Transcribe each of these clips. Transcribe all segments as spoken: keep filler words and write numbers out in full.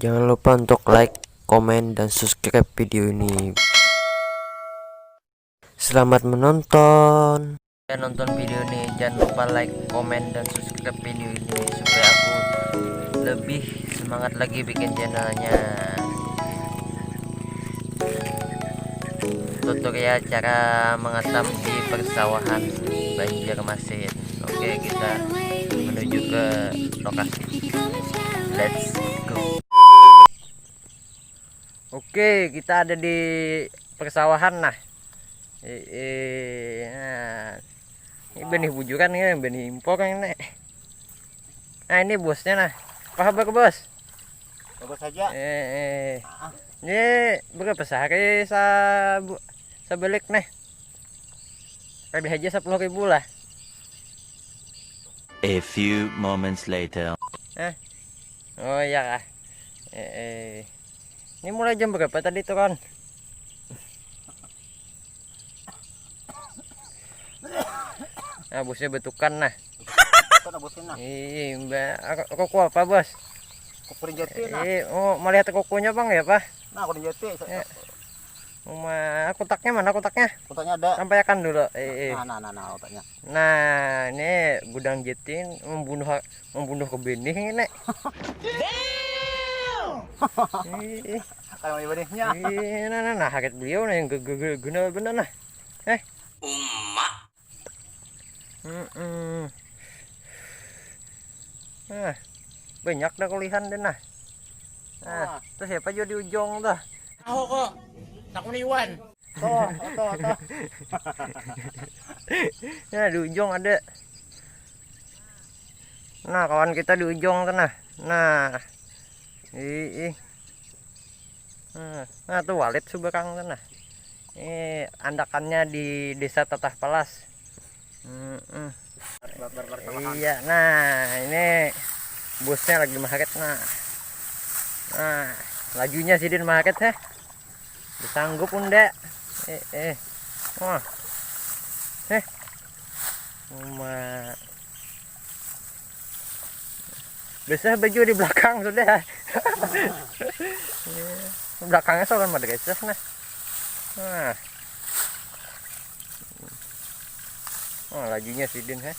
Jangan lupa untuk like, komen, dan subscribe video ini. Selamat menonton. Yang nonton video ini, jangan lupa like, komen, dan subscribe video ini supaya aku lebih semangat lagi bikin channelnya. Tutorial cara mengetam di persawahan Banjarmasin. Oke, kita menuju ke lokasi. Let's go. Oke, kita ada di persawahan nah. Eh, eh, nah. Ini benih bujuran ya, benih impor ini. Nah, ini bosnya nah. Apa kabar, Bos? Bagus saja. Eh, eh. Ah. Ini berapa sehari sa sabalik nih? Lebih aja sepuluh ribu lah. A few moments later. Eh. Oh iya kah. Eh, eh. Ini mulai jam berapa tadi tuh, Kon? Nah, bosnya betukan nah. Kan bosnya nah. Iya, Mbak. Aku, aku apa, Bos? Kukurin jati nah. Iya, oh, melihat kukunya, Bang, ya, Pak? Nah, kukurin jati. Ya. Uma, kotaknya mana kotaknya? Kotaknya ada. Sampaikan dulu. Eh, eh. Nah, nah, nah, nah, kotaknya. Nah, ini gudang jati membunuh membunuh ke benih ini. Damn. Ih, kayak mau benihnya. Ih, nah, nah, nah, haket beliau nah yang guna benar nah. Eh. Uma. Mm-mm. Nah, banyak dah kulihan deh nah. Nah, terus siapa juga di ujung tuh? Tahu kok. Takuni Iwan. Tuh, tuh, tuh. Nah, di ujung ada. Nah, kawan kita di ujung tuh nah. Nah. Ih, ih. Nah, nah tuh walit subarang tuh nah. Ini andakannya di Desa Tatah Palas. Mm-mm. Iya, nah ini busnya lagi maharit nah. Nah, lajunya sidin maharit heh. Disanggup unda. Eh, eh. Wah. Heh. Uma. Besar baju di belakang sudah. Belakangnya soalnya madresah nah. Nah. Oh, lajunya sidin heh.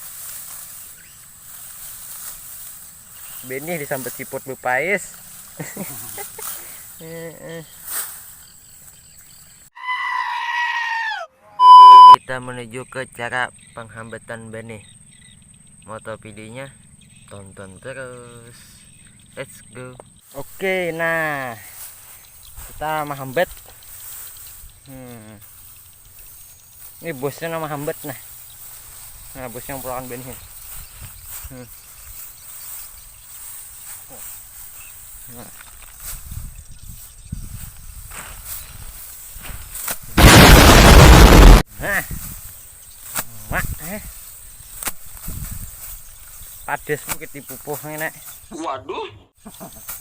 Benih disambat siput bepais. Heeh. Kita menuju ke cara penghambatan benih. Mau tahu videonya? Tonton terus. Let's go. Oke, nah. Kita mahambat. Hmm. Ini bosnya nama hambat nah. Nah, bosnya yang pulakan benih. Hmm. Nah. Nah. Mak, eh. Padas bukit di pupuh ini, Nek. Waduh.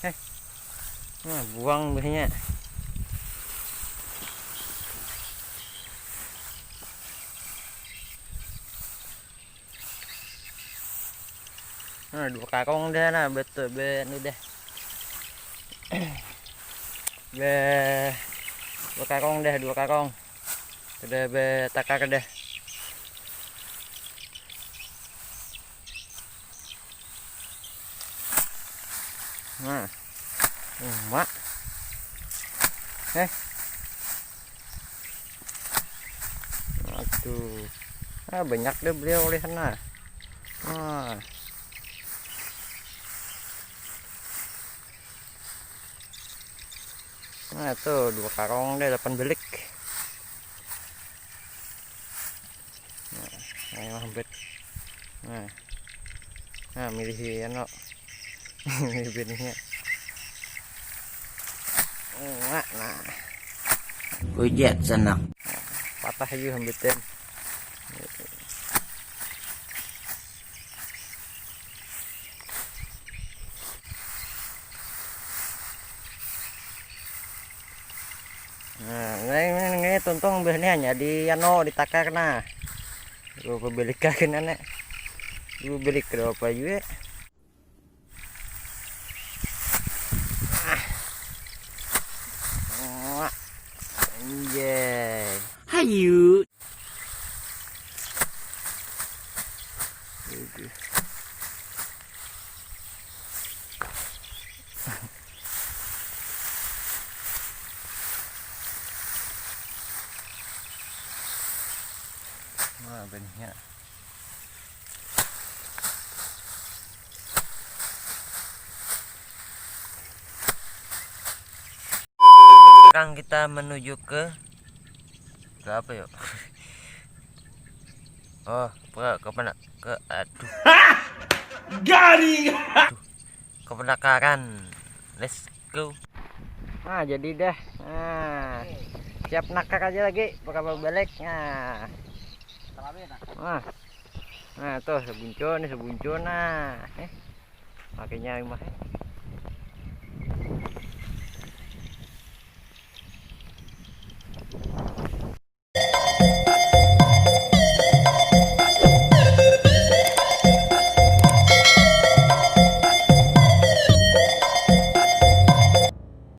Eh. Nah, buang biasanya. Nah, dua karung dah, nah, betul, be, anu dah. Be, dua karung dah, dua karung. Sudah be, takar dah. Nah, uma. Eh. Aduh. Ah, banyak deh beliau oleh sana. Nah. Nah, tuh dua karung deh, delapan belik. Nah, ayo mampet. Nah. Nah, milih anu. Milih benihnya. Nah, nah. Hujat sanak. Nah, patah aja hambetan. Nah, ini, ini, ini tuntung beh ni hanya di anu, ditakar nah. Lu pebelikakin anak. Lu belik ke apa juga. Nah, benihnya. Sekarang kita menuju ke ke apa yuk? Oh, ke ke pena ke aduh. Garing. Aduh, ke penakaran. Let's go. Nah, jadi dah. Nah, siap nakar aja lagi, bakal balik. Nah. Nah. Nah, tuh sebuncun nih, sebuncun nah. Eh. Makanya mah.